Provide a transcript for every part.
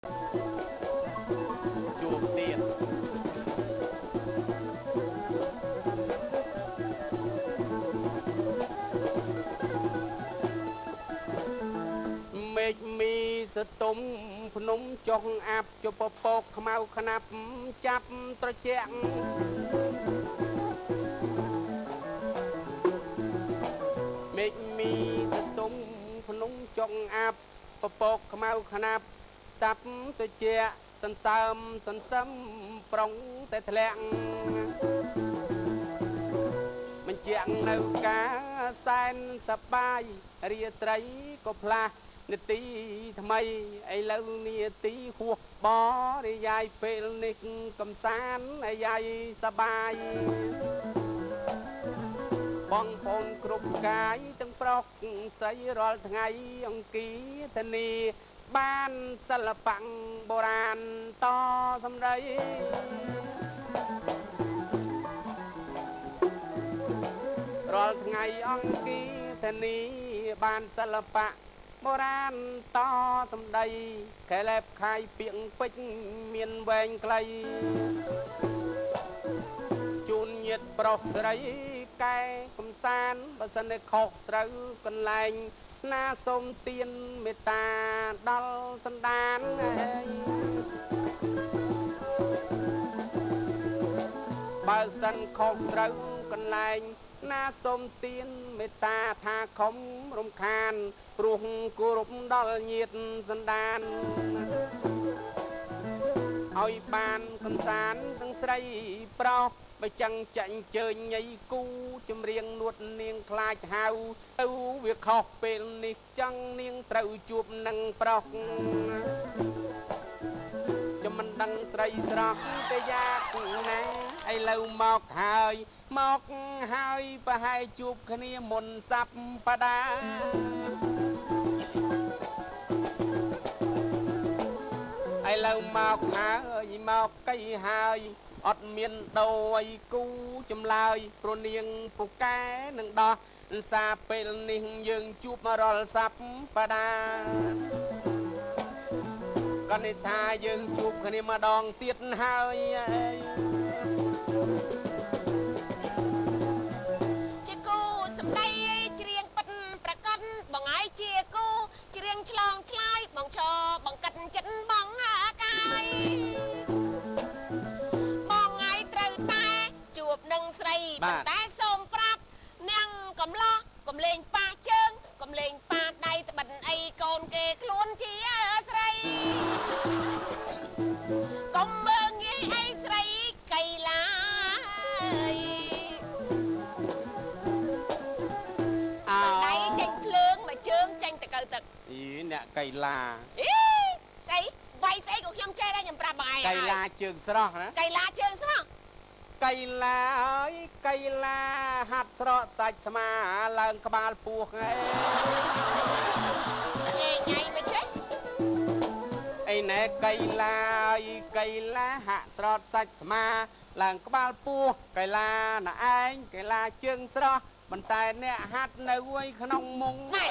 ជួបទៀតមេឃមីសតុំភ្នំចុះអាប់ជពពកខ្មៅខ្នាប់ចាប់ត្រជាក់មេឃមីសតុំភ្នំចុងអាប់ពពកខ្មៅខ្នាប់តាប់ត្រជាក់សន្សើមសន្សឹមប្រុងតែធ្លាក់បញ្ជាក់នៅការសែនសបាយរាត្រីក៏ផ្លាស់នាទីថ្មីឥឡូវនាទីហួសបរិយាយពេលនេះកំសាន្តអាយាយសបាយបងប្អូនគ្រប់កាយទាំងប្រុសស្រីរាល់ថ្ងៃអង្គាធានាបានសិល្បៈបុរាណតសម្ដីរាល់ថ្ងៃអង្គាធានាបានសិល្បៈបុរាណតសម្ដីខែលែបខាយពីងពេជ្រមានវែងខ្លីជូនញាតប្រុសស្រីកែកំសាន្តបើសិនតែខុសត្រូវកន្លែងណាសូមទានមេត្តាដល់សន្តានបើសិនខុសត្រូវកន្លែងណាសូមទានមេត្តាថាខំរំខានព្រោះគោរពដល់ញាតសន្តានឲ្យបានកំសាន្តទាំងស្រីប្រុសបើចឹងចាញ់ជើញញីគូចម្រៀងនួតនាងខ្លាចហៅទៅវាខុសពេលនេះចឹងនាងត្រូវជួបនឹងប្រុសចាំមិនដឹងស្រីស្រស់ទេយ៉ាកណាឥឡូវមកហើយមកហើយប្រហែលជួបគ្នាមុនសប្តាហ៍ឥឡូវមកហើយមកកៃហើយអត់មានដូរអីគូចម្លើយព្រោះនាងពូកែនឹងដោះសាពេលនេះយើងជួបរាល់សប្តាហ៍ក៏នេះថាយើងជួបគ្នាម្ដងទៀតហើយជាគូសម្ដីច្រៀងពិតប្រកបបងឯងជាគូច្រៀងឆ្លងឆ្លើយបងឈរបង្កិតចិត្តបងកាយបងឯងត្រូវតែជួបនឹងស្រីប៉ុន្តែសូមប្រាប់នាងកំឡោះកំលេងប៉ះជើងកំលេងប៉ះដៃត្បិតអីកូនគេខ្លួនជាស្រីកុំមើលងាយអីស្រីកៃឡាយដៃចេញភ្លើងមកជើងចេញតកៅទឹកអីអ្នកកៃឡាអីស្អីវាយស្អីក៏ខ្ញុំចេះដែរខ្ញុំប្រាប់បងឯងកៃឡាជើងស្រស់ណាកៃឡាជើងស្រស់កៃឡាអើយកៃឡាហាត់ស្រកសាច់ស្មាឡើងក្បាលពោះហេញ៉ៃញ៉ៃមិនចេះអីណែកៃឡាអើយកៃឡាហាក់ស្រកសាច់ស្មាឡើងក្បាលពោះកៃឡាណាឯងកៃឡាជើងស្រស់ប៉ុន្តែអ្នកហាត់នៅឯក្នុងមុងណែ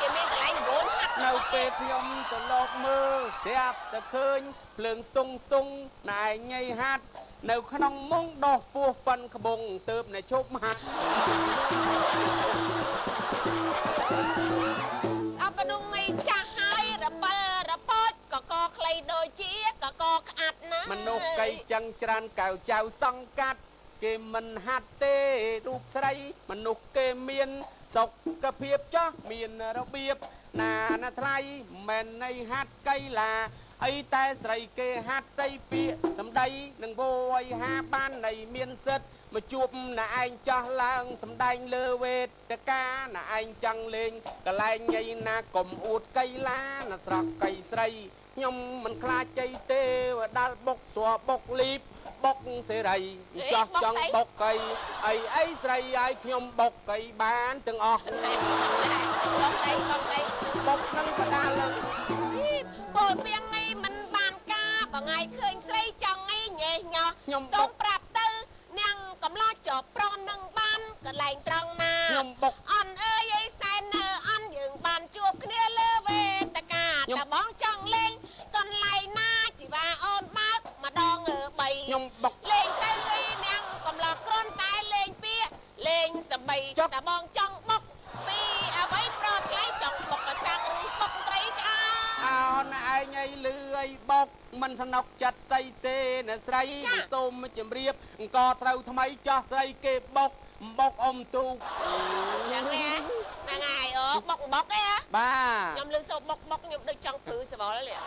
គេមានកន្លែង9ហាត់នៅពេលខ្ញុំទៅលោកមើលស្រាប់តែឃើញភ្លើងស្ទងស្ទងណែឯងញ៉ៃហាត់នៅក្នុងមុងដោះពោះប៉ិនក្បងទៅអ្នកជប់ហាត់ស្អប់ដុងឯចាស់ហើយរពិលរពោចកកខ្លីដូចជាកកក្អាត់ណាមនុស្សកៃចឹងច្រើនកៅចៅសង្កាត់គេមិនហាត់ទេរូបស្រីមនុស្សគេមានសុខភាពចោះមានរបៀបណាណាថ្លៃមិននៃហាត់កៃឡាអីតែស្រីគេហាត់តីពាក្យសម្ដីនឹងវយហាបាននៃមានសិទ្ធមកជួបណាឯងចោះឡើងសម្ដែងលើវេទិកាណាឯងចង់លេងកន្លែងញីណាកុំអួតកៃឡាណាស្រស់កៃស្រីខ្ញុំមិនខ្លាចជ័យទេដាល់បុកសួរបុកលីបបុកសេរីចោះចង់បុកកៃអីអីស្រីឲ្យខ្ញុំបុកកៃបានទាំងអស់បុកអីបុកអីបុកនឹងបដាលឹងពលពីងឯមិនបានការបងឯងឃើញស្រីចង់ឯងញ៉េះញោះសូមប្រាប់ទៅនាងកំឡោះចប់ប្រននឹងបានកន្លែងត្រង់ណាខ្ញុំបុកអន់អើយអីសែនអន់យើងបានជួបគ្នាលើវេទិកាតើបងចង់លេងកន្លែង ែងអីលឺអីបុកមិនសនុកចិត្តអីទេអ្នកស្រីសូមជម្រាបអង្គត្រូវថ្មីចោះស្រីគេបុកបុកអុំទូក ហ្នឹងហើយហ្នឹងហើយអូបុកបុកអីហ៎ បាទ ខ្ញុំលឺសូបុកបុកខ្ញុំដូចចង់ព្រឺសវលនេះ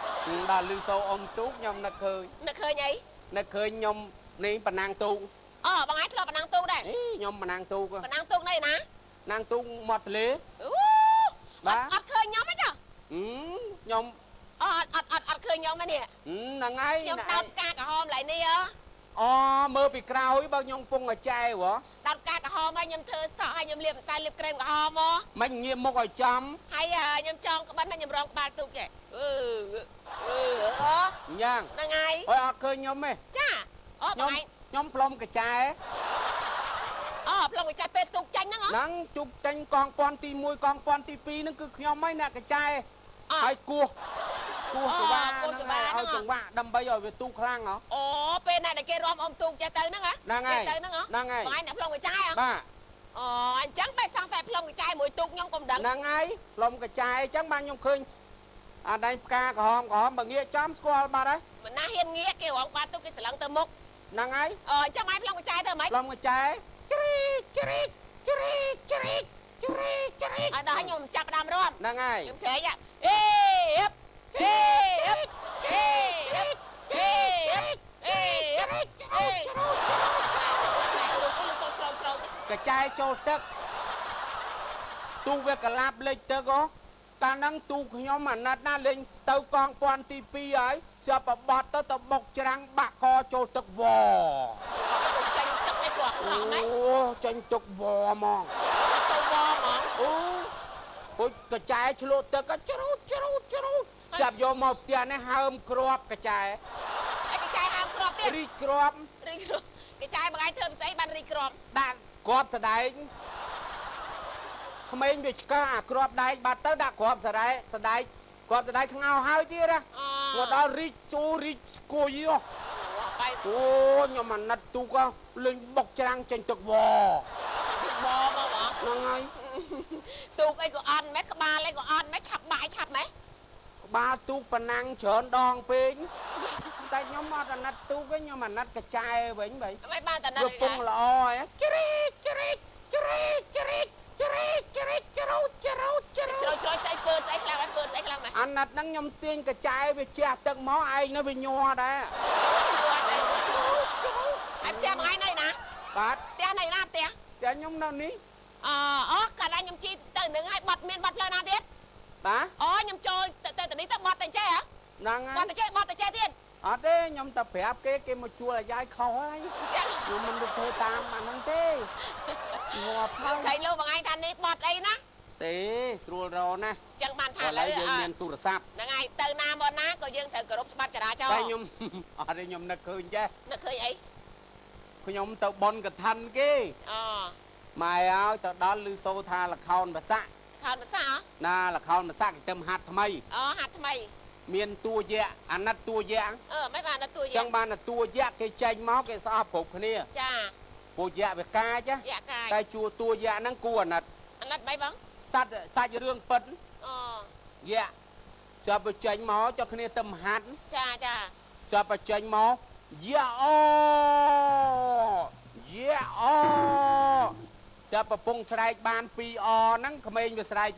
ដល់លឺសូអុំទូកខ្ញុំនឹកឃើញ នឹកឃើញអី នឹកឃើញខ្ញុំនេះប៉ណាងទូក អូបងឯងធ្លាប់ប៉ណាងទូកដែរ អីខ្ញុំប៉ណាងទូក ប៉ណាងទូកនៅណា ណាងទូកមាត់ទលេ អូបាទអត់ឃើញខ្ញុំទេចា ខ្ញុំ អត់អត់អត់អត់ឃើញខ្ញុំទេនេះ ហ្នឹងហើយ ខ្ញុំដោតផ្កាក្រហមឡៃនេះហ៎ អូមើលពីក្រោយបើខ្ញុំពងឲ្យចែវហ៎ ដោតផ្កាក្រហមហើយខ្ញុំធ្វើសក់ហើយខ្ញុំលាបម្សៅលាបក្រែមក្រហមហ៎ មិនងាកមុខឲ្យចំ ហើយខ្ញុំចងក្បិនហើយខ្ញុំរងក្បាលទូកចេះអឺអឺ យ៉ាង ហ្នឹងហើយ អើយអត់ឃើញខ្ញុំទេ ចាអូបងឯង ខ្ញុំផ្លុំកញ្ចែ អូផ្លុំកញ្ចែពេលទូកចាញ់ហ្នឹងហ៎ ហ្នឹងទូកចាញ់កងពាន់ទី1កងពាន់ទី2ហ្នឹងគឺខ្ញុំហើយអ្នកកញ្ចែហើយគោះគោះចង្វាឲ្យចង្វាដើម្បីឲ្យវាទូកខ្លាំងហ៎ អូពេលណាដែលគេរំអុំទូកចេះទៅហ្នឹងហ៎ ហ្នឹងហើយ ទៅហ្នឹងហ៎ ហ្នឹងហើយ បងឯងអ្នកផ្លុំកញ្ចែហ៎ បាទ អូអញ្ចឹងបែរសង្ស័យផ្លុំកញ្ចែមួយទូកខ្ញុំក៏មិនដឹង ហ្នឹងហើយផ្លុំកញ្ចែអញ្ចឹងបានខ្ញុំឃើញអាដែងផ្កាក្រហមក្រហមបើងាកចំស្គាល់បាត់ហើយ មិនណាហ៊ានងាកគេរងបាត់ទូកគេស្រឡឹងទៅមុខ ហ្នឹងហើយ អូអញ្ចឹងឯងផ្លុំកញ្ចែទៅហ្មង ផ្លុំកញ្ចែជ្រីកជ្រីកជ្រីកជ្រីកជ្រីកជ្រីក ឲ្យដល់ខ្ញុំចាប់ដើមរំ ហ្នឹងហើយ ខ្ញុំស្រែកអេហឹបអេហឹបអេហឹបអេហឹបអេហឹបអេ ជ្រូជ្រូ ទូកនេះសូច្រោច្រោ កញ្ចែចូលទឹកទូកវាកឡាប់លេចទឹកហ៎កាលហ្នឹងទូកខ្ញុំអាណិតណាលេងទៅកងពាន់ទី2ហើយស្រាប់បបត់ទៅទៅបុកច្រាំងបាក់កចូលទឹកវ ចាញ់ទឹកឲ្យគាត់ក្រក់ម៉េច អូចាញ់ទឹកវហ្មង សូវហ្មង អូពុជកញ្ចែឆ្លក់ទឹកក៏ជ្រូតជ្រូតជ្រូតចាប់យកមកផ្ទះនេះហើមគ្រាប់កញ្ចែ ឯកញ្ចែហើមគ្រាប់ទៀត រីកគ្រាប់ រីកគ្រាប់កញ្ចែបងឯងធ្វើស្អីបានរីកគ្រាប់ ដាក់គ្រាប់សដែងក្មេងវាឆ្កឹះអាគ្រាប់ដែកបាត់ទៅដាក់គ្រាប់សដែកសដែកគ្រាប់សដែកស្ងោហើយទៀតណាមកដល់រីកជូររីកស្គយអូខ្ញុំអាណិតទូកលេងបុកច្រាំងចេញទឹកវ ទឹកវមកហ្មង ហ្នឹងហើយ ទូកអីក៏អត់ម៉េចក្បាលអីក៏អត់ម៉េចឆាប់បាយឆាប់ម៉េច ក្បាលទូកប៉ណាំងច្រើនដងពេកតែខ្ញុំអត់អាណិតទូកទេខ្ញុំអាណិតកញ្ចែវិញបី មិនបានតែណិត វាពងល្អហើយជ្រីកជ្រីកជ្រីកជ្រីកជ្រីកជ្រីកជ្រូជ្រូជ្រូ ជ្រូជ្រូស្អីពើស្អីខ្លាំងហើយពើស្អីខ្លាំងម៉េច អាណិតហ្នឹងខ្ញុំទាញកញ្ចែវាជះទឹកមកឯងនៅវាញ័រដែរជ្រូជ្រូ ហើយផ្ទះមួយថ្ងៃនៅណា បាទ ផ្ទះនៅណាផ្ទះ ផ្ទះខ្ញុំនៅនេះ អូកាលណាខ្ញុំជីទៅនឹងហើយបត់មានបត់ផ្លូវណាទៀត បាទ អូខ្ញុំចូលទៅទៅនេះទៅបត់តែចេះហ៎ ហ្នឹងហើយ បត់តែចេះបត់តែចេះទៀត អត់ទេខ្ញុំតែប្រាប់គេគេមកជួលអាយាយខុសហើយខ្ញុំមិនទៅធ្វើតាមអាហ្នឹងទេងាប់ហើយ ឃើញលោកបងឯងថានេះបត់អីណា ទេស្រួលរណាស់ ចឹងបានថា ឥឡូវយើងមានទូរស័ព្ទ ហ្នឹងហើយទៅណាមកណាក៏យើងត្រូវគោរពច្បាប់ចរាចរណ៍ តែខ្ញុំអត់ទេខ្ញុំនឹកឃើញចេះ នឹកឃើញអី ខ្ញុំទៅប៉ុនកឋិនគេ អូ ម៉ែឲ្យទៅដល់ឮសូថាលខោនបាសាក់ ខោនបាសាក់ ណាលខោនបាសាក់គេទៅហាត់ថ្មី អូហាត់ថ្មី មានតួយៈអាណិតតួយៈ អឺមិនបានអាណិតតួយៈ ចឹងបានតួយៈគេចេញមកគេស្អប់គ្រប់គ្នា ចា ពួកយៈវាកាច យៈកាច តែជួតួយៈហ្នឹងគួរអាណិត អាណិតបីបង សត្វសាច់រឿងពិត អូ យៈចាប់ទៅចេញមកចុះគ្នាទៅមហាត់ ចាចា ចាប់ទៅចេញមកយៈអូយៈអូចាប់ប្រពងស្រែកបាន2អហ្នឹងក្មេងវាស្រែក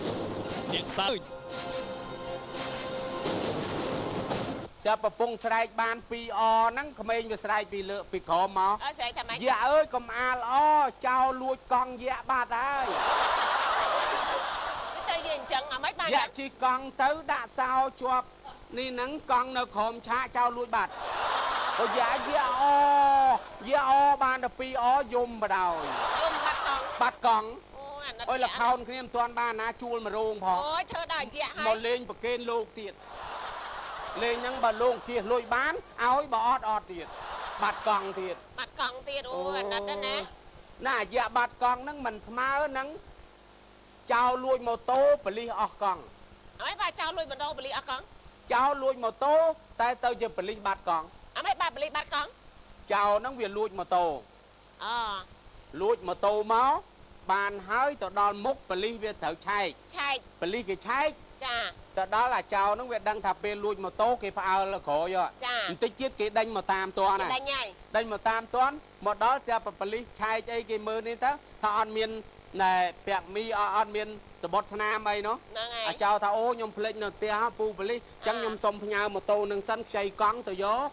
អ្នកសើច ចាប់ប្រពងស្រែកបាន2អហ្នឹងក្មេងវាស្រែកពីលើពីក្រោមមក អើស្រែកថាម៉េច យៈអើយកុំអាលអចោលលួចកង់យៈបាត់ហើយ ទៅយើងអញ្ចឹងអាម៉េចបាន យៈជីកង់ទៅដាក់សោជាប់នេះហ្នឹងកង់នៅក្រោមឆាកចោលលួចបាត់អូយៈយៈអូយៈអូបានតែ2អយំបដ ாய் យំបាត់កង់ បាត់កង់ អូអាណិត អូយលខោនគ្នាមិនទាន់បានណាជួលមករោងផង អូយធ្វើដល់យៈហើយ មកលេងប្រកេនលោកទៀតលេងហ្នឹងបើលោកគៀសលុយបានឲ្យបើអត់អត់ទៀតបាត់កង់ទៀត បាត់កង់ទៀតអូអាណិតណា ណាអាយៈបាត់កង់ហ្នឹងមិនស្មើនឹងចោលលួចម៉ូតូប៉ូលីសអស់កង់ អីបាទចោលលួចម៉ូតូប៉ូលីសអស់កង់ ចោលលួចម៉ូតូតែទៅជាប៉ូលីសបាត់កង់ អីបាទប៉ូលីសបាត់កង់ ចោលហ្នឹងវាលួចម៉ូតូ អូ លួចម៉ូតូមកបានហើយទៅដល់មុខប៉ូលីសវាត្រូវឆែក ឆែក ប៉ូលីសគេឆែក ចា ទៅដល់អាចោហ្នឹងវាដឹងថាពេលលួចម៉ូតូគេផ្អើលក្រោយបន្តិចទៀតគេដេញមកតាមតន់ណា ដេញហើយ ដេញមកតាមតន់មកដល់ចាប់ប៉លិសឆែកអីគេមើលនេះទៅថាអត់មានណែពាក់មីអត់មានសបុតស្នាមអីនោះ ហ្នឹងហើយ អាចោថាអូខ្ញុំភ្លេចនៅផ្ទះពូប៉លិសអញ្ចឹងខ្ញុំសុំផ្ញើម៉ូតូនឹងសិនខ្ចីកង់ទៅយក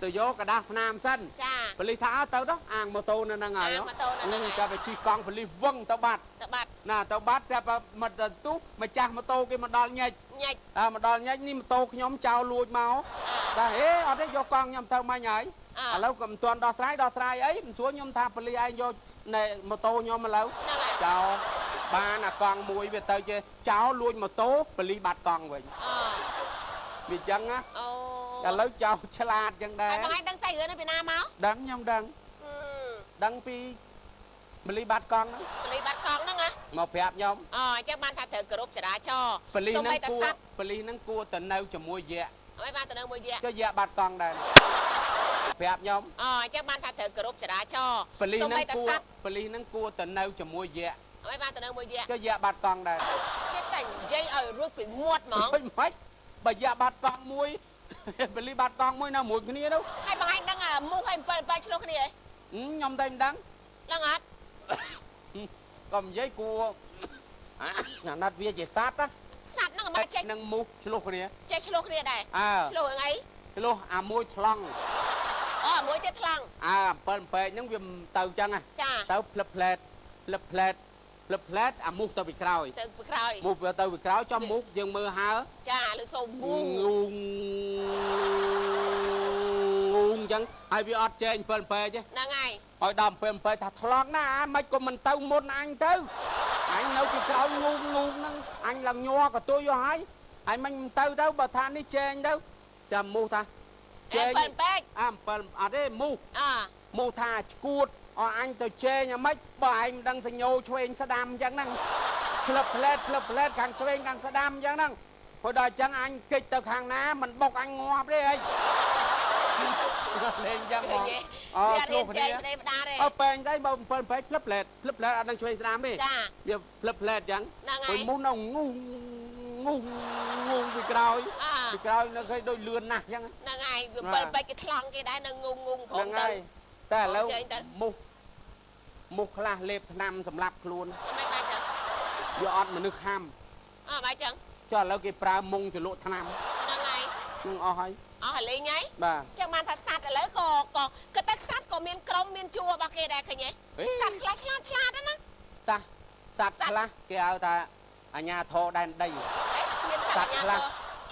ទៅយកกระดาษស្នាមសិន ចា ប៉លិសថាអើទៅដល់អាងម៉ូតូនៅហ្នឹងហើយចាប់ទៅជិះកង់ប៉លិសវឹងទៅបាត់ ទៅបាត់ ណាទៅបាត់ចាប់មកទៅទូម្ចាស់ម៉ូតូគេមកដល់ញែក ញែក អើមកដល់ញែកនេះម៉ូតូខ្ញុំចោលលួចមកតែហេអត់ទេយកកង់ខ្ញុំទៅមាញ់ហើយឥឡូវក៏មិនទាន់ដោះស្រាយដោះស្រាយអីមិនជួខ្ញុំថាប៉លិសឯងយកណែម៉ូតូខ្ញុំឥឡូវ ហ្នឹងហើយ ចោលបានអាកង់មួយវាទៅជាចោលលួចម៉ូតូប៉លិសបាត់កង់វិញ អ វាចឹងណា អូ ឥឡូវចោលឆ្លាតចឹងដែរ ហើយបងឯងដឹងសាច់រឿងនេះពីណាមក ដឹងខ្ញុំដឹងដឹងពីប៉លិសបាត់កង់ហ្នឹង ប៉លិសបាត់កង់ហ្នឹងហ៎ មកប្រាប់ខ្ញុំ អូអញ្ចឹងបានថាត្រូវគោរពចរាចរណ៍ ប៉លិសហ្នឹងគួរ តែសត្វ ប៉លិសហ្នឹងគួរទៅនៅជាមួយយៈ អីបានទៅនៅមួយយៈ ចុះយៈបាត់កង់ដែរប្រាប់ខ្ញុំ អូអញ្ចឹងបានថាត្រូវគោរពចរាចរណ៍ ប៉លិសហ្នឹង តែ គួរ សត្វ ប៉លិសហ្នឹងគួរទៅនៅជាមួយយៈ អីបានទៅនៅមួយយៈ ចុះយៈបាត់កង់ដែរ ចេះតែនិយាយឲ្យរួចពីមាត់ហ្មង មិនម៉េចបើយៈបាត់កង់មួយ ប៉លិសបាត់កង់មួយនៅមួយគ្នានោះ ហើយបងឯងដឹងអាមូសហើយ7 7ឆ្លោះគ្នាហ៎ ខ្ញុំតែមិនដឹង ដឹងអត់ ក៏និយាយគួរអាណិតវាជាសត្វណា សត្វហ្នឹងមកចេះ នឹងមូសឆ្លោះគ្នា ចេះឆ្លោះគ្នាដែរ អើ ឆ្លោះរឿងអី ឆ្លោះអាមួយថ្លង់ អូអាមួយទៀតថ្លង់ អើ7ពេកហ្នឹងវាទៅចឹងហ៎ ចា ទៅផ្លឹបផ្លែតផ្លឹបផ្លែតផ្លឹបផ្លែតអាមូសទៅពីក្រោយ ទៅពីក្រោយ មូសវាទៅពីក្រោយចំមូសយើងមើលហើ ចាឬសូមូ ងងងចឹងហើយវាអត់ចែង7ពេកទេ ហ្នឹងហើយ ឲ្យដល់7ពេកថាថ្លង់ណាអាមិនក៏មិនទៅមុនអញទៅអញនៅពីក្រោយងងងហ្នឹងអញឡើងញ័រកតុយយកហើយអញមិនទៅទៅបើថានេះចែងទៅចាំមូសថា ចែង7ពេក អា7អត់ទេមូស អ មូសថាឈួតអអញទៅចែងអាម៉េចបើឯងមិនដឹងសញ្ញោឆ្វេងស្ដាំអញ្ចឹងហ្នឹងផ្លឹបផ្លែតផ្លឹបផ្លែតខាងឆ្វេងខាងស្ដាំអញ្ចឹងហ្នឹងព្រោះដល់អញ្ចឹងអញគេចទៅខាងណាមិនបុកអញងាប់ទេអីលេងអញ្ចឹងហ្មង អូ អូ ឆ្លោះ ឆ្លោះគ្នា គ្នាប្តីប្តាទេ អើពេងស្អីបើ7ពេកផ្លឹបផ្លែតផ្លឹបផ្លែតអត់ដឹងឆ្វេងស្ដាំទេ ចា វាផ្លឹបផ្លែតអញ្ចឹង ហ្នឹងហើយ ព្រោះមូសនៅងូងូងូពីក្រោយ អើ ពីក្រោយនៅឃើញដូចលឿនណាស់អញ្ចឹង ហ្នឹងហើយវា7ពេកគេថ្លង់គេដែរនៅងងងព្រ ហ្នឹង មទៅ ហើយតែឥឡូវ ចេញទៅ មូសមូសខ្លះលេបថ្នាំសម្រាប់ខ្លួន មិនបានចឹង វាអត់មនុស្សខំ អើបាយចឹង ចុះឥឡូវគេប្រើមុងជ្រលក់ថ្នាំ ហ្នឹងហើយ នឹងអស់ហើយ អស់ហើយលេងហើយ បាទ ចឹងបានថាសត្វឥឡូវក៏ក៏ក៏ទឹកសត្វក៏មានក្រុមមានជួររបស់គេដែរឃើញទេសត្វខ្លះឆ្លាតឆ្លាតណា សះសត្វ សត្វ ខ្លះគេហៅថាអាញាធរដែនដី អេមានស ស ត្វ ត្វខ្លះ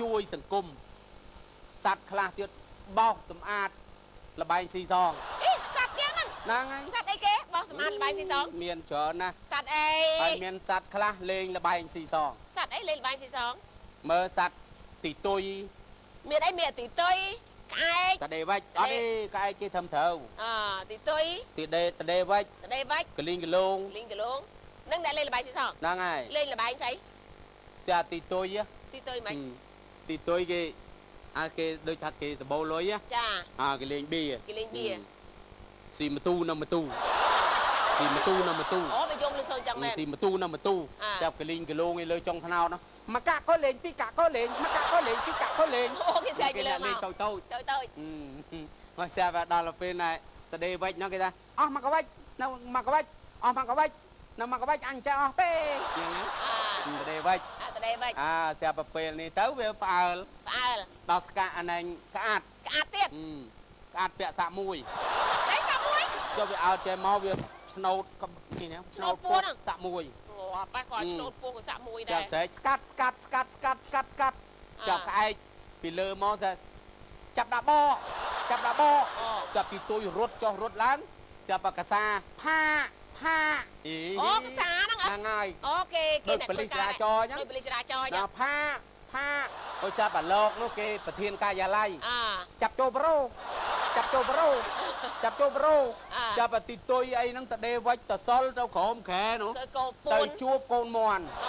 ជួយសង្គមសត្វខ្លះទៀតបោកសម្អាតលបែងស៊ីសង អេសត្វទៀតហ្នឹង ហ្នឹងហើយ សត្វអីគេបោះសម្អាតលបាយស៊ីសង មានច្រើនណាស់ សត្វអី ហើយមានសត្វខ្លះលេងលបែងស៊ីសង សត្វអីលេងលបាយស៊ីសង មើលសត្វទីទុយ មានអីមានទីតុយក្អែក តដេវិចអត់ទេក្អែកគេធ្វើត្រូវ អទីតុយ ទីដេតដេវិច តដេវិច កលីងកលង លីងកលងនឹងដែលលេងលបាយស៊ីសង ហ្នឹងហើយ លេងលបាយស្អី ចាទីទុយហ៎ ទីតុយមិន ទីទុយគេអាគេដូចថាគេសបោលុយហ៎ ចា អាគេលេងបៀ គេលេងបៀ ស៊ីម៉ូទូនៅម៉ូទូស៊ីម៉ូទូនៅម៉ូទូ អូវាយំលឺសូនចឹងមែន ស៊ីម៉ូទូនៅម៉ូទូ អា ចាប់កលីងកលងឯលើចុងថ្នោតនោះមកកាក់ក៏លេងពីរកាក់ក៏លេងមកកាក់ក៏លេងពីរកាក់ក៏លេង អូគេស្រែកពីលើ លេ មក ងតូចតូច តូចតូច មកស្រាប់ដល់ទៅពេលណាតដេវិចនោះគេថាអស់មកកវិចនៅមកកវិចអស់មកកវិចនៅមកកវិចអញចេះអស់ទេយ៉ាងហ្នឹង អា តដេវិច អាតដេវិច អាស្រាប់ទៅពេលនេះទៅវាផ្អើល ផ្អើល ដល់ស្កាក់អាណែងក្អាត់ ក្អាត់ទៀត ក្អាត់ពាក់សាក់មួយ ស្អីសាប់មួយ យកវាអោតចេះមកវាឆ្នោតកនេះណា ឆ្នោតពោះហ្នឹង សាក់មួយ អូប៉ះគាត់ឆ្លូតពោះក៏សាក់មួយដែរ ចាប់ស្រែកស្កាត់ស្កាត់ស្កាត់ស្កាត់ស្កាត់ស្កាត់ចាប់ក្អែកពីលើមកស្ចាប់ដាក់បកចាប់ដាក់បក អូ ចាប់ទីទុយរត់ចុះរត់ឡើងចាប់បកសាផាផាអី អូកសាហ្នឹងអ ហ្នឹងហើយ អូគេគេ ដូចប៉ូលីសចរាចរណ៍អញ្ចឹង ដូចប៉ូលីសចរាចរណ៍អញ្ចឹង ដល់ផាផាអុយចាប់អាលោកនោះគេប្រធានការិយាល័យ អា ចាប់ចូលប្រូចាប់ចូលប្រូចាប់ចូលប្រូ អា ចាប់អាទីទុយអីហ្នឹងទៅដេវិចទៅសល់ទៅក្រោមខែនោះ គឺកោពួ ទៅ ន ជួបកូនមន់ អ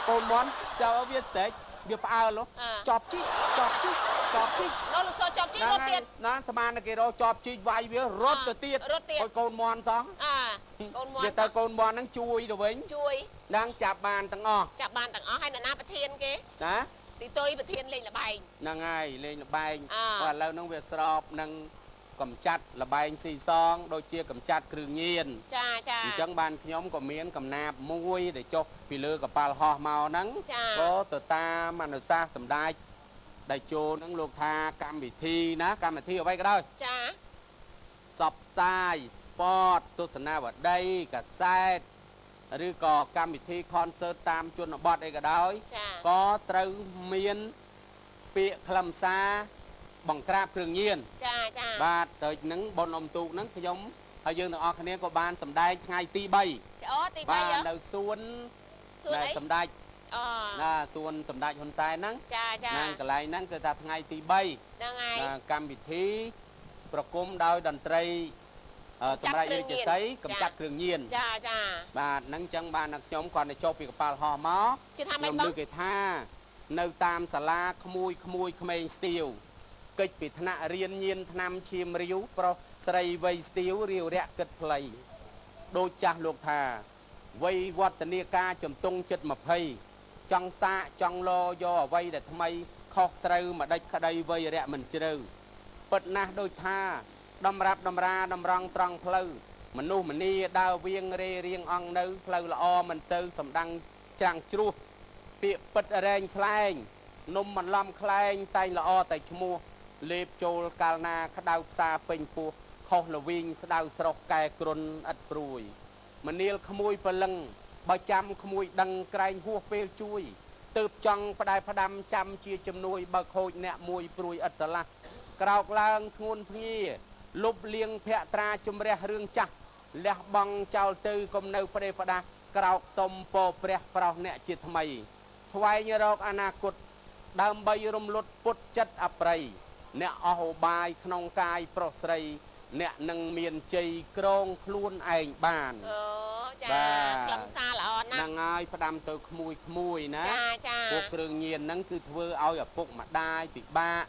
កូនមន់ចាប់ឲ្យវាស្រែកវាផ្អើលហ៎ អា ចប់ជីកចប់ជីកចប់ជីក នោះលោកសូចប់ជីរត់ទៀត ណាស្មានតែគេរកចប់ជីកវាយវារត់ទៅទៀត រត់ទៀត ឲ្យកូនមន់សោះ អាកូនមន់ វាទៅកូនមន់ហ្នឹងជួយទៅវិញ ជួយ ហ្នឹងចាប់បានទាំងអស់ ចាប់បានទាំងអស់ហើយអ្នកណាប្រធានគេ ណា ទីតុយប្រធានលេងលបែង ហ្នឹងហើយលេងលបែង អ่า ព្រោះឥឡូវហ្នឹងវាស្របនឹងកំចាត់លបែងស៊ីសងដូចជាកំចាត់គ្រឿងញៀន ចាចា អញ្ចឹងបានខ្ញុំក៏មានកំណាបមួយដែលចុះពីលើកប៉ាល់ហោះមកហ្នឹង ចា ក៏ទៅតាមអនុសាសន៍សម្ដេចដែលចូលហ្នឹងលោកថាកម្មវិធីណាកម្មវិធីអ្វីក៏ដោយ ចា ផ្សព្វផ្សាយស្ពតទស្សនាវដ្តីកាសែតឬក៏កម្មវិធី concert តាមជនបទអីក៏ដោយ ចា ក៏ត្រូវមានពាក្យខ្លឹមសារបង្ក្រាបគ្រឿងញៀន ចាចា បាទដូចហ្នឹងបុណ្យអុំទូកហ្នឹងខ្ញុំហើយយើងទាំងអស់គ្នាក៏បានសម្ដែងថ្ងៃទី3 ចាអូទី3 បាទ ហ៎ នៅសួន សួនអី សម្ដេច អូ ណាសួនសម្ដេចហ៊ុនសែនហ្នឹង ចាចា ហ្នឹងកន្លែងហ្នឹងគឺថាថ្ងៃទី3 ហ្នឹងហើយ ណាកម្មវិធីប្រគំដោយតន្ត្រីសម្រាប់រាជសីកំចាត់គ្រឿងញៀន ចាចា បាទហ្នឹងចឹងបានតែខ្ញុំគាត់ទៅចុះពីកប៉ាល់ហោះមក គេថាម៉េច ខ្ញុំ បង លើគេថានៅតាមសាលាក្មួយក្មួយក្មេងស្ទាវកិច្ចពីថ្នាក់រៀនញៀនថ្នាំឈាមរាវប្រុសស្រីវ័យស្ទាវរាវរៈគិតផ្លៃដូចចាស់លោកថាវ័យវឌ្ឍនាការជំទង់ចិត្ត20ចង់សាកចង់លយកអ្វីដែលថ្មីខុសត្រូវម្ដេចក្តីវ័យរៈមិនជ្រៅពិតណាស់ដូចថាតម្រាប់តម្រាតម្រង់ត្រង់ផ្លូវមនុស្សម្នាដើរវៀងរេរៀងអង្គនៅផ្លូវល្អមិនទៅសំដាំងច្រាំងជ្រោះពាក្យពិតរែងស្លែងនំបន្លំខ្លែងតែងល្អតែឈ្មោះលេបចូលកាលណាក្តៅផ្សារពេញពោះខុសលវីងស្ដៅស្រុះកែគ្រុនឥតព្រួយមនាលក្មួយព្រលឹងបើចាំក្មួយដឹងក្រែងហួសពេលជួយទើបចង់ផ្ដែផ្ដាំចាំជាជំនួយបើខូចអ្នកមួយព្រួយឥតស្រឡះក្រោកឡើងស្ងួនភ្ងាលុបលៀងភក្ត្រាជំរះរឿងចាស់លះបង់ចោលទៅកុំនៅផ្ដេសផ្ដាស់ក្រោកសុំពរព្រះប្រោសអ្នកជាថ្មីស្វែងរកអនាគតដើម្បីរំលត់ពុតចិត្តអប្រិយអ្នកអស់ឧបាយក្នុងកាយប្រុសស្រីអ្នកនឹងមានជ័យក្រងខ្លួនឯងបាន អូចា បាទ ខ្លឹមសារល្អណាស់ ហ្នឹងហើយផ្ដាំទៅក្មួយក្មួយណា ចាចា ពួកគ្រឿងញៀនហ្នឹងគឺធ្វើឲ្យឪពុកម្ដាយពិបាក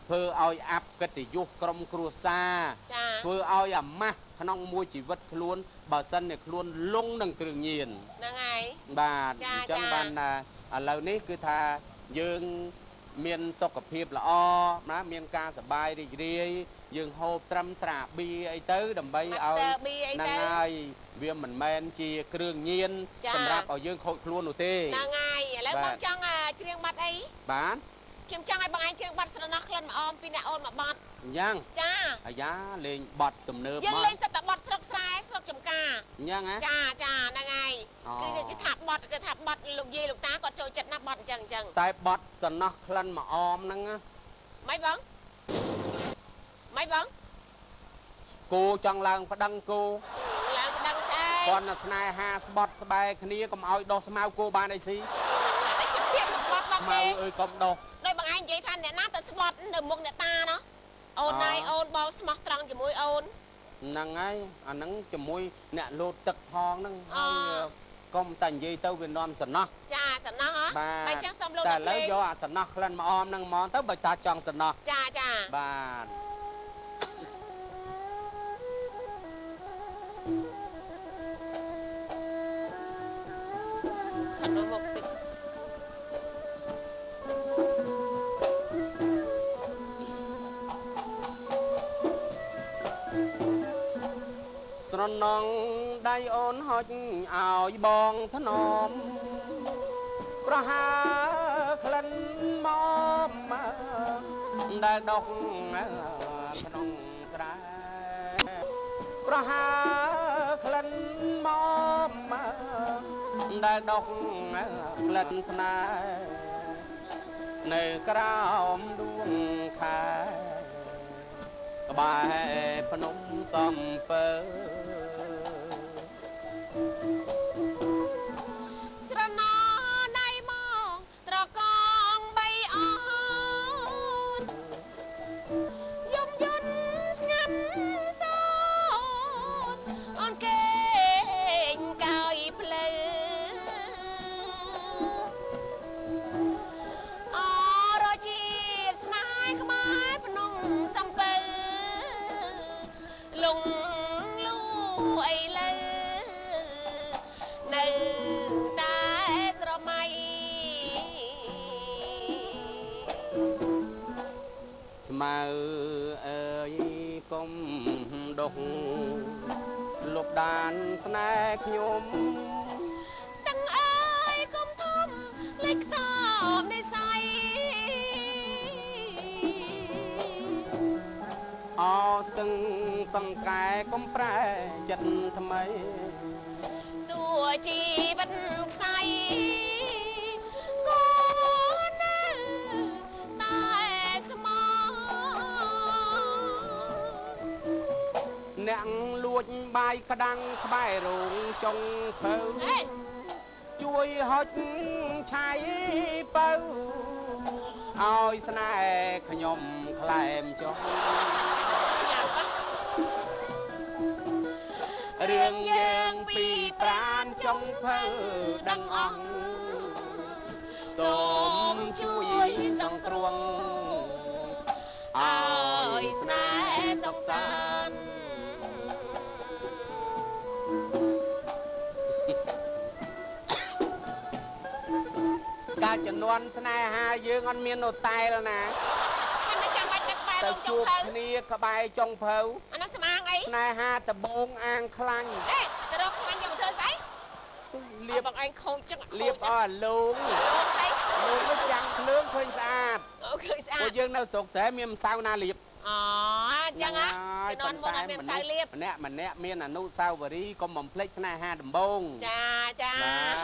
ធ្វើឲ្យអាប់កិត្តិយសក្រុមគ្រួសារ ចា ធ្វើឲ្យអាម៉ាស់ក្នុងមួយជីវិតខ្លួនបើសិនជាខ្លួនលងនឹងគ្រឿងញៀន ហ្នឹងហើយ បាទ ចា អញ្ចឹង ចា បានថាឥឡូវនេះគឺថាយើងមានសុខភាពល្អណាមានការសប្បាយរីករាយយើងហូបត្រឹមស្រាបៀអីទៅដើម្បីឲ្យ Master B អី ហ្នឹង ទៅ ហើយវាមិនមែនជាគ្រឿងញៀន ចា សម្រាប់ឲ្យយើងខូចខ្លួននោះទេ ហ្នឹងហើយឥឡូវ បាទ បងចង់ច្រៀងបាត់អី បាទ ខ្ញុំចង់ឲ្យបងឯងច្រៀងបាត់ស្រណោះក្លិនម្អមពីអ្នកអូនមកបាត់ អញ្ចឹង ចា អាយ៉ាលេងបត់ទំនើប យើង មក លេងសិតតែបាត់ស្រុកស្រែស្រុកចំការ អញ្ចឹងហ៎ ចាចាហ្នឹងហើយ អូ គឺថាបត់គឺថាបត់លោកយាយលោកតាគាត់ចូលចិត្តណាស់បត់អញ្ចឹងអញ្ចឹង តែបត់សំណោះក្លិនម្អមហ្នឹងណា ម៉េចបងម៉េចបង គោចង់ឡើងប្តឹងគោ ឡើងប្តឹងស្អែក គាត់នៅស្នេហាស្បត់ស្បែគ្នាកុំឲ្យដោះស្មៅគោបានអីស៊ី តែជិះទៀតស្បត់មក ស្មៅ គេ អើយកុំដោះ ដោយបងឯងនិយាយថាអ្នកណាទៅស្បត់នៅមុខអ្នកតាណោះអូនណៃអូនបងស្មោះត្រង់ជាមួយអូន ហ្នឹងហើយអាហ្នឹងជាមួយអ្នកលោតទឹកផងហ្នឹង អ ហើយកុំតែនិយាយទៅវានាំសំណោះ ចាសំណោះហ៎ បាទ តែចឹងសូមលោក តែឥឡូវ អ្នក យកអាសំណោះក្លិនម្អមហ្នឹងហ្មងទៅបើតាចង់សំណោះ ចាចា បាទ ខិតមកមុខតិច ស្រណងដៃអូនហុចឲ្យបងថ្នមប្រហើក្លិនមកដែលដុកក្នុងស្រែប្រហើក្លិនមកដែលដុកក្លិនស្នេហ៍នៅក្រោមដួងខែក្បែរភ្នំសំពើ ស្រណោណៃមកត្រកងបីអូនយំយន់ស្ងាត់សោតអូនគេងកាយផ្លូវអរជាស្នេហ៍ក្បែរភ្នំសំពៅលងលូអីលើនៅតែស្រមៃ ស្មៅអើយកុំដុកលុបដានស្នេហ៍ខ្ញុំ ទាំងអើយកុំធំលេចខ្ទមនិស័យ អស្ទឹងសង្កែកុំប្រែចិត្តថ្មី តួជីវិតខ្សែក៏នៅតែស្មោ អ្នកលួចបាយក្តាំងក្បែររោងចុងភៅ អេ ជួយហុចឆៃបើឲ្យស្នេហ៍ខ្ញុំក្លែមចុះ យ៉ាប់ហ៎ រឿងយើងពីប្រានចុងភៅដឹងអស់សូមជួយសង្គ្រោះ អ ឲ្យ ើយ ស្ ស្ នេ នេ ហ៍ ហ៍សុ សុខសា ខសា ន្ត ន្ត កាលជំនាន់ស្នេហាយើងអត់មានអូតែលណា មិនទៅចាំបាច់ដឹកបែរ ទៅ រោងចុ ជួប ងភៅ គ្នាក្បែរចុងភៅ អានោះស្មាងអី ស្នេហាដបងអាងខ្លាញ់ អេទៅរកខ្លាញ់យកមកធ្វើស្អី លាប បងឯងខូចចឹង លាបអស់អាលង លោកអី លងនេះចាំងភ្លើងឃើញស្អាត អូឃើញស្អាត ព្រោះយើងនៅស្រុកស្រែមានម្សៅណាលាប អូអញ្ចឹងហ៎ជំនាន់មុនអត់មានម្សៅលាប ម្នាក់ម្នាក់មានអនុស្សាវរីយ៍កុំបំភ្លេចស្នេហាដំបង ចាចា បាទ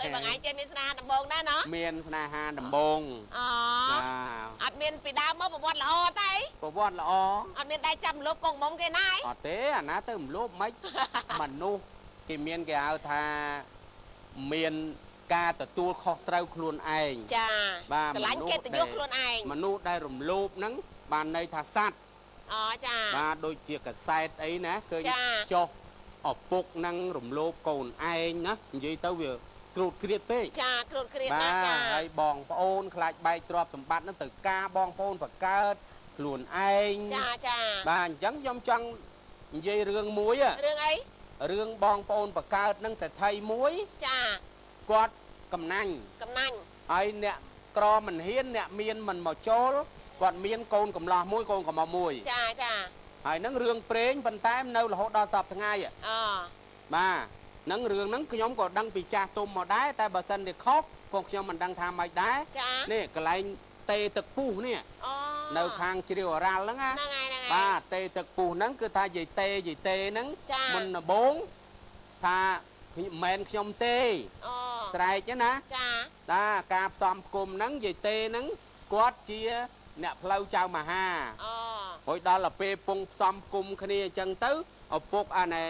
អើយបងឯងចេះមានស្នាដំបងដែរណោះ មានស្នេហាដំបង អូ បាទ អត់មានពីដើមមកប្រវត្តិល្អតែអី ប្រវត្តិល្អ អត់មានដែរចាំលោបកងមុំគេណាអី អត់ទេអាណាទៅរំលោភមិន មនុស្សគេមានគេហៅថាមានការទទួលខុសត្រូវខ្លួនឯង ចា បាទ ស្រឡាញ់កិត្តិយសខ្លួនឯង មនុស្សដែលរំលោភហ្នឹងបានន័យថាសត្វ អូចា បាទដូចជាកសែតអីណាឃើញ ចា ចុះឪពុកហ្នឹងរំលោភកូនឯងណានិយាយទៅវាគ្រូតគ្រៀតពេក ចាគ្រូតគ្រៀត បា ណាស់ចា ទហើយបងប្អូនខ្លាចបែកទ្រព្យសម្បត្តិហ្នឹងទៅការបងប្អូនបង្កើតខ្លួនឯង ចាចា បាទអញ្ចឹងខ្ញុំចង់និយាយរឿងមួយហ៎ រឿងអី រឿងបងប្អូនបង្កើតនឹងសេដ្ឋីមួយ ចា គាត់កំណាញ់ កំណាញ់ ហើយអ្នកក្រមិនហ៊ានអ្នកមានមិនមកចូលគាត់មានកូនកំឡោះមួយកូនកំមុំមួយ ចាចា ហើយនឹងរឿងព្រេងប៉ុន្តែនៅរហូតដល់សប្តាហ៍ថ្ងៃហ៎ អូ បាទនឹងរឿងហ្នឹងខ្ញុំក៏ដឹងពីចាស់ទុំមកដែរតែបើសិនជាខុសក៏ខ្ញុំមិនដឹងថាម៉េចដែរ ចា នេះកន្លែងតេទឹកពុះនេះ អូ នៅខាងជ្រាវអរ៉ាល់ហ្នឹងណា ហ្នឹងហើយហ្នឹងហើយ បាទតេទឹកពុះហ្នឹងគឺថាយាយតេយាយតេហ្នឹង ចា មុនដំបូងថាខ្ញុំមិនមែនខ្ញុំទេ អូ ស្រែកទេណា ចា តាការផ្សំផ្គុំហ្នឹងយាយតេហ្នឹងគាត់ជាអ្នកផ្លូវចៅមហា អូ ហើយដល់ទៅពេលពងផ្សំផ្គុំគ្នាអញ្ចឹងទៅឪពុកអាណែ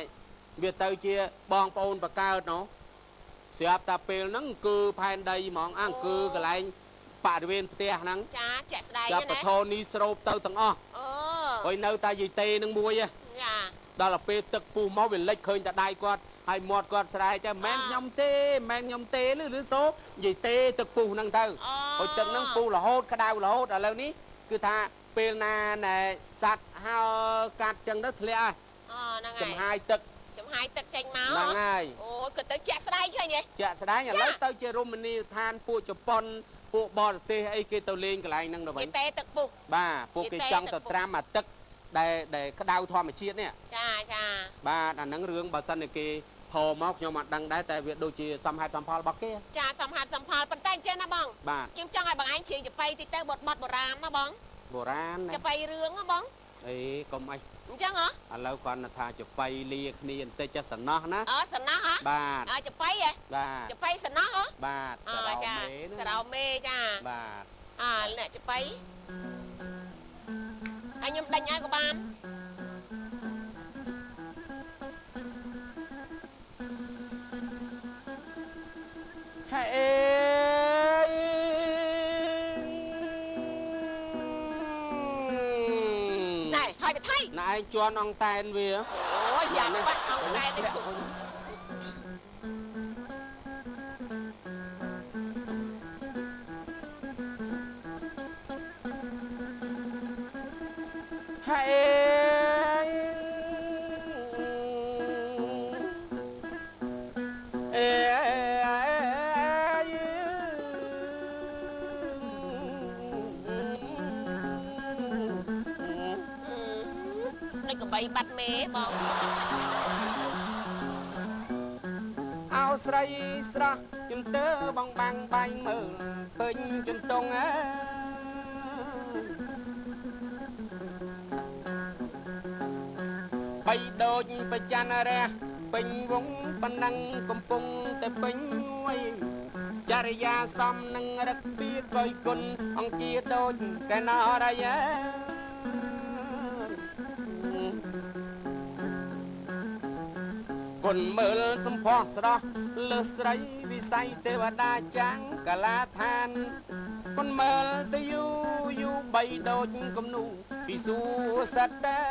វាទៅជាបងប្អូនបកើតណោះស្រាប់តែពេលហ្នឹងគឺផែនដីហ្មងអង្គគឺកន្លែងបរិវេណផ្ទះហ្នឹង ចាជាក់ស្ដែង ចាប់ ណា បធរនេះស្រូបទៅទាំងអស់ អូ ហើយនៅតែយាយតេនឹងមួយឯង ចា ដល់ទៅពេលទឹកពុះមកវាលិចឃើញតែដៃគាត់ហើយមាត់គាត់ស្រែកចឹងមិនខ្ញុំទេមិនខ្ញុំទេឬឬសូនិយាយទេទឹកពុះហ្នឹងទៅ អូ ហើយទឹកហ្នឹងពុះរហូតក្តៅរហូតឥឡូវនេះគឺថាពេលណាណែសัตว์ហើកាត់ចឹងទៅធ្លាក់ហើយ អូហ្នឹងហើយ ចំហាយទឹក ចំហាយទឹកចេញមក ហ្នឹងហើយ អូយគិតទៅជាក់ស្ដែងឃើញទេ ជាក់ស្ដែងឥ ចា ឡូវទៅជារមណីយដ្ឋានពួកជប៉ុនពួកបរទេសអីគេទៅលេងកន្លែងហ្នឹងទៅវិញ គេតេទឹកពុះ បាទពួកគេ គេ ចង់ ទេទឹកពុះ ទៅត្រាំអាទឹកដែលដែលក្តៅធម្មជាតិនេះ ចាចា បាទអាហ្នឹងរឿងបើសិនជាគេផមកខ្ញុំអត់ដឹងដែរតែវាដូចជាសំហេតុសំផលរបស់គេ ចាសំហាត់សំផលប៉ុន្តែអញ្ចឹងណាបង បាទ ខ្ញុំចង់ឲ្យបងឯងច្រៀងចាប៉ីតិចទៅបទបទបុរាណណាបង បុរាណណា ចាប៉ីរឿងណាបង អេកុំអី អញ្ចឹងហ៎ ឥឡូវគាត់ថាចបៃលាគ្នាបន្តិចចាស់សំណោះណា អើសំណោះហ៎ បាទ អើចាប៉ីហ៎ បាទ ចាប៉ីសំណោះហ៎ បាទ អ សារោ ចា មេណា សារោមេចា បាទ អើអ្នកចាប៉ីហើយខ្ញុំដេញឲ្យក៏បាន ហេអេ ណែហើយបថៃ ណែឯងជន់អង្តែនវា អូយយ៉ាប់បាត់អង្គតែនេះគុំ ហេអេ កបីបាត់មេបង អោស្រីស្រស់ជំទើបងបាំងបាញ់មើលពេញជំទងអើបីដូចប្រច័នរះពេញវងប៉ុណ្ណឹងកំពុងតែពេញងួយចរិយាសំនឹងរឹកពីកុយគុណអង្គាដូចកណរយាគុណមើលសំផស្សស្រស់លើស្រីវិស័យទេវតាចាំងកាលាឋានគុណមើលទៅយូរយូរបីដូចគំនូពីសួសត្វតា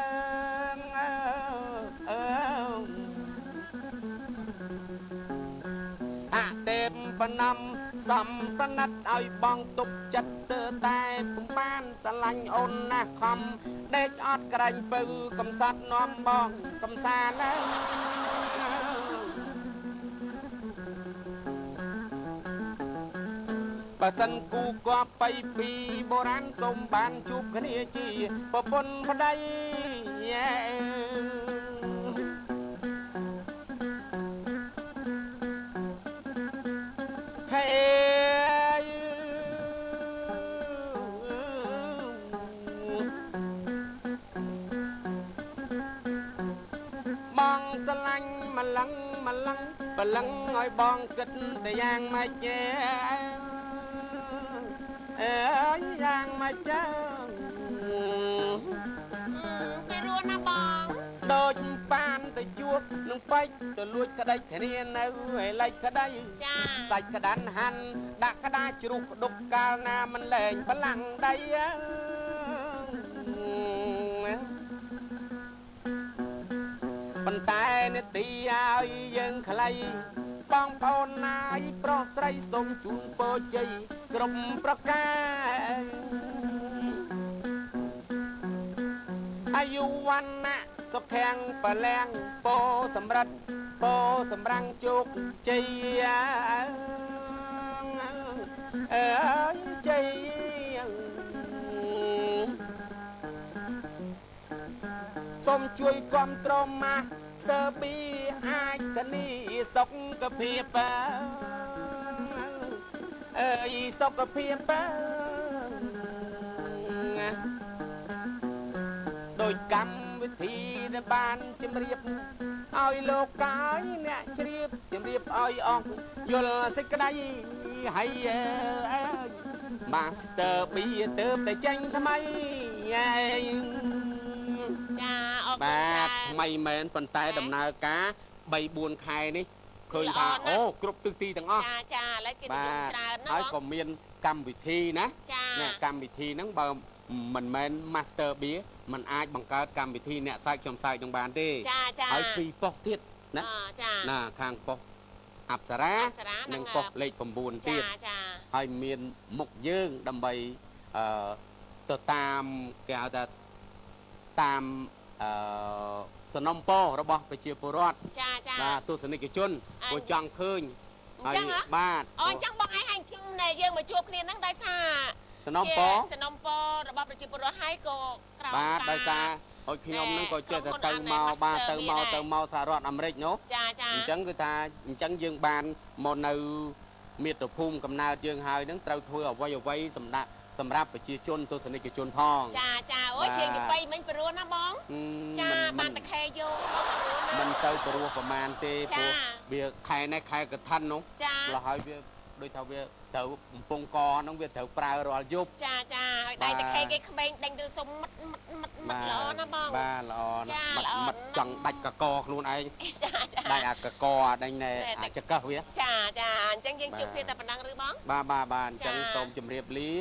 ងអើអទេពបណ្ណំសំប្រណិតឲ្យបងទុកចិត្តស្ទើរតែពុំបានស្រឡាញ់អូនណាស់ខំដេកអត់ក្រាញ់ពៅកំសត់នាំបងកំសានណាបើសិនគូគប់បៃពីបុរាណសូមបានជួបគ្នាជាប្រពន្ធប្តីហេបងស្រឡាញ់ម្លឹងម្លឹងបលឹងឲ្យបងគិតតែយ៉ាងម៉េចទេអើយយ៉ាងម៉េចចឹង ពីរស់ណាបងដូចបានទៅជួបនឹងពេជ្រទៅលួចក្តីគ្នានៅឯលិចក្តីចាសាច់ក្តាន់ហាន់ដាក់ក្តារជ្រុះដុកកាលណាមិនលែងបលាំងដីប៉ុន្តែនេតិឲ្យយើងខ្លីបងប្អូនណាយប្រុសស្រីសូមជូនពរជ័យគ្រប់ប្រការអាយុវណ្ណៈសុខំបលាំងពោសម្រិទ្ធពោសម្រាំងជោគជ័យអើយជ័យសូមជួយគាំទ្រម៉ាស់ស្ទើប៊ីអាចធានាសុខភាពអើយសុខភាពដោយកម្មវិធីដែលបានជម្រាបឲ្យលោកកាយអ្នកជ្រាបជម្រាបឲ្យអង្គយល់សេចក្តីហើយអើយ Master B ទៅតែចេញថ្មី ចាអរគុណ បាទថ្មីមែនប៉ុន្តែដំណើរការ3 4ខែនេះឃើញថាអូគ្រប់ទិសទីទាំងអស់ ចាចាឥឡូវគេនិយមច្រើនណាស់ ហើយក៏មានកម្មវិធីណានេះកម្មវិធីហ្នឹងបើមិនមែន Master B มันអាចបង្កើតកម្មវិធីអ្នកសើចខ្ញុំសើចនឹងបានទេចាចាហើយពីរប៉ុស្តិ៍ទៀតណាណាខាងប៉ុស្តិ៍អប្សរានិងប៉ុស្តិ៍លេខ9ទៀតហើយមានមុខយើងដើម្បីទៅតាមគេហៅថាតាមសនំពររបស់ប្រជាពលរដ្ឋចាចាបាទទស្សនិកជនក៏ចង់ឃើញហើយបាទអូអញ្ចឹងបងឯងហើយខ្ញុំយើងមកជួបគ្នាហ្នឹងដោយសារសនំពរសនំពររបស់ប្រជាពលរដ្ឋហើយក៏ក្រោមបាទដោយសារឲ្យខ្ញុំហ្នឹងក៏ចេះតែទៅមកបាទទៅមកទៅមកសហរដ្ឋអាមេរិកនោះចាចាអញ្ចឹងគឺថាអញ្ចឹងយើងបានមកនៅមាតុភូមិកំណើតយើងហើយហ្នឹងត្រូវធ្វើអ្វីអ្វីសម្រាប់ប្រជាជនទស្សនិកជនផងចាចាអូយជាងចបៃមិញព្រោះណាបងចាបានតែខែយោបងព្រោះណា មិនសូវព្រោះប្រមាណទេព្រោះវាខែនេះខែកឋិននោះលហើយវាដូចថាវាត្រូវកំពង់កហ្នឹងវាត្រូវប្រើរាល់យប់ ចាចាឲ្យដៃតខេគេក្មេងដេញទៅសុំមិតមិតមិតមិតល្អណាបង បាទល្អណាស់មិតចង់ដាច់កកខ្លួនឯង ចាចា ដាច់អាកកអាដេញណែអាចកឹះវា ចាចាអញ្ចឹងយើងជួបគ្នាតែប៉ុណ្ណឹងឬបង បាទបាទបាទអញ្ចឹងសូមជម្រាបលា